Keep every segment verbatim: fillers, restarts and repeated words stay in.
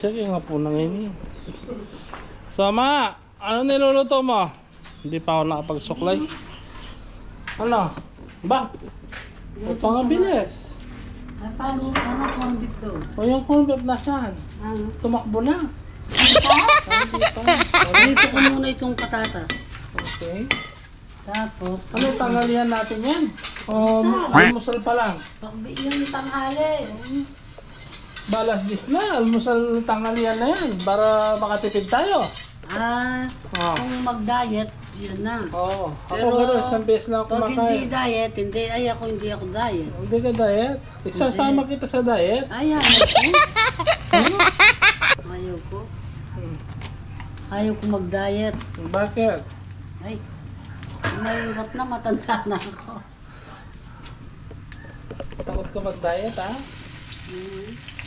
Sige nga po na ngayon eh. So, ma, ano niluluto mo? Hindi pa ako nakapagsuklay. Ano? Ba? O, pangabilis. Ay, paano, ano, corned beef daw? O, yung corned beef nasaan? Ano? Tumakbo na. Hindi pa? Ay, hindi pa. Prito ko muna itong patatas. Okay. Tapos, ano, tanghalian natin yan? O, almusal pa lang? Pag yung tanghali. Balas dis na, almusal, tanghalian na yan para makatipid tayo. Ah, Oh. Kung mag-diet, yun na. Oo. Ako Pero ganun, isang beses lang ako pag hindi kumakain. Diet, hindi. Ay, ako hindi ako diet. Hindi ka diet? Isasama Hindi. Kita sa diet? Ay, ayaw ko. Hmm? Ayaw ko. Hmm. Ayaw ko mag-diet. Bakit? Ay, mahirap na, matanda na ako. Takot ka mag-diet, ha? Mm.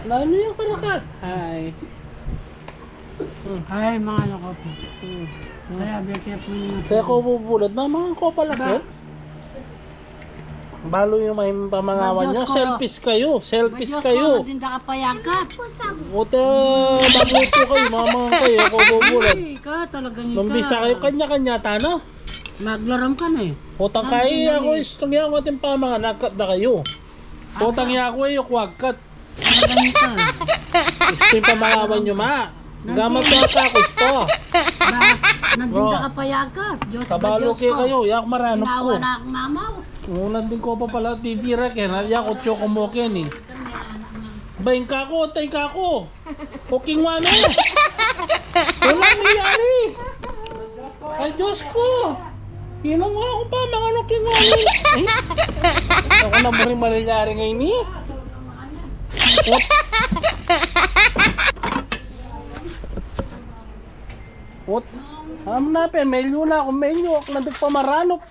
Nanu yung karakat? Hi. Hmm. Hi, mga loko po. Hmm. Kaya, beke po yung Kaya ko bubulad, mama, ko pala, Ba? Ken? Balu yung may pamangawan Ba, Diyos nyo. Ko. Selfish kayo. Selfish Ba, Diyos kayo. Ko, hindi ka kapayagat. Uta, magluto kayo, mamang kayo, ako bubulad. Ay, ka, talagang Nung ika. Bisa kayo, kanya-kanya tano. Maglaram ka na eh. Utang Nandun kayo, na ako eh. Istung yan, ating pamangan, nakat na kayo. Utang Apa? Yan ako eh, yung kuwagkat. Talagang ika. Gusto yung pamalawan nyo, ma. Nandun. Gamat ka ka, gusto. Ba, nandun Oh. Ka kapayagat. Diyos, Kabalo Diyos ke ko. Kayo, yak maranop Ginawa ko. Na akong mamaw. Ngunit din ko pa pala titira, kaya na, yak ko tiyo kumukin eh. Bain ka ko, tay ka ko. Kuking wane. Wala nangyari. Ay, Diyos ko! Ginawa ko pa, mga ano, kinuha ni. Ay! Ako na mo rin malilyari ngayon, eh. Ot. Ot. Ano na, pen? Melyo na ako, melyo. Ako na nagpamaranop.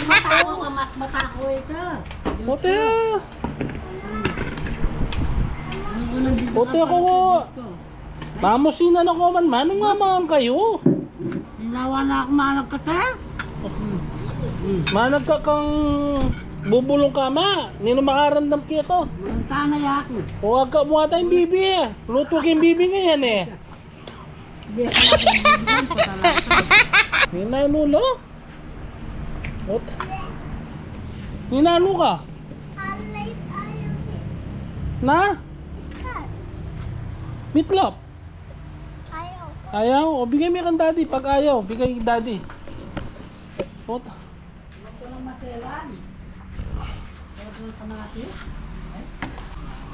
Matako ka, mas matako ito. Ot, eh. Ano ko nandito Ot, eh, ka ako, pa, Mamusinan ako man, manung nga mangan kayo. Ginawa na ako managkate. Managka kang bubulong ka, ma. Nino makarandam kito? Ang tanay ako. O, agka mo ata yung bibi eh. Luto kayong bibi ngayon eh. Hindi ako nabibigyan ko talaga. Ninanu, no? Ot. Ninanu ka? Na? Mitlop. Ayaw. O, bigay mi kan daddy. Pag ayaw, bigay daddy. Ot.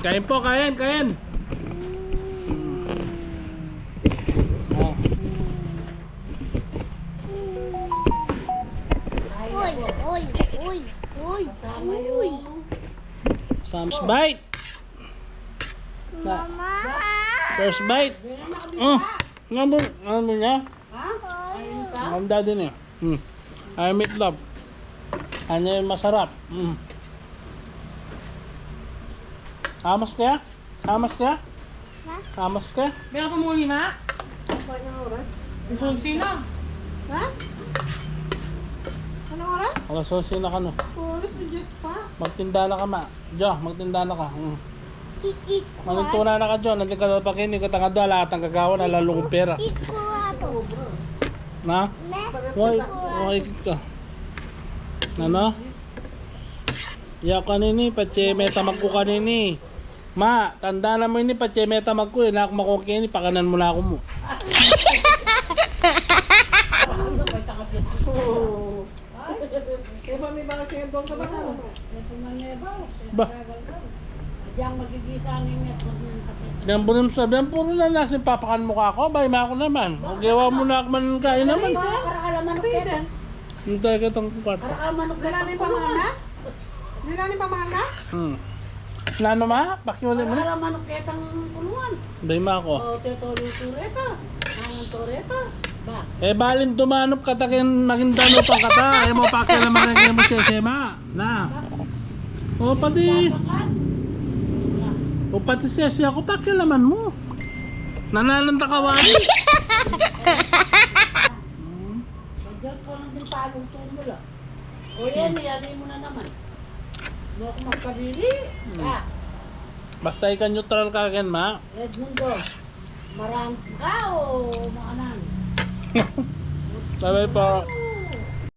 Kain po, kain, kain. O. Uy, uy, uy, uy, uy. First bite. Mama. First bite. Mm. Ano mo, ano mo niya? Ha? Ang daddy niya. Hmm. Ay, meat love. Ano yung masarap? Hmm. Amas kaya? Amas kaya? Ha? Amas kaya? Beka pa muli, ma? Anong oras? Yung susi na. Ha? Anong oras? Alas onse na kanu. Oras na Diyos pa. Magtinda na ka, ma. Jo, magtinda na ka. Hmm. Malintunan na ka, Jo. Nandito ka na pa kini, katangad na, lahat ng gagawa na lalong pera. Na? Why, why ka? Ano? Ya kanini, patse metamag ko kanini. Ma, tanda na mo ini, patse metamag ko, eh, na ako makuha ini, pakanan mo na ako mo. Ay, kaya pa may mga sendong ka ba? Ba? Diyan magigisa ang ingat, wag nang kape. Yan po yung sabi, yan puro na nasa papakan mo ka ako, bay, ma ako naman. O, gawa mo na ako man kain naman. Karakalaman ng Pwede. Hintay ka tong kwarto. Karakalaman ng Wala na yung pamana? Wala na yung pamana? Hmm. Nanu, ma? Pakiulit mo na. Para manok ketang kulungan. Bay, ma ako. O, teto lutureta. Nangan toreta. Ba? E, balin dumanup kata ken maging danupan kata. E mo pakialaman ken mo sesema. Na. O, pati. O, pati sese ako pakialaman mo. Nanananda ka wari. Hmm. Ang din paluto mo lang. O yan, iyari mo na naman. Mo ako magkabili. Ah, Basta ika neutral ka ken, ma. Edmundo. Marang ka o makanan? Bye-bye po.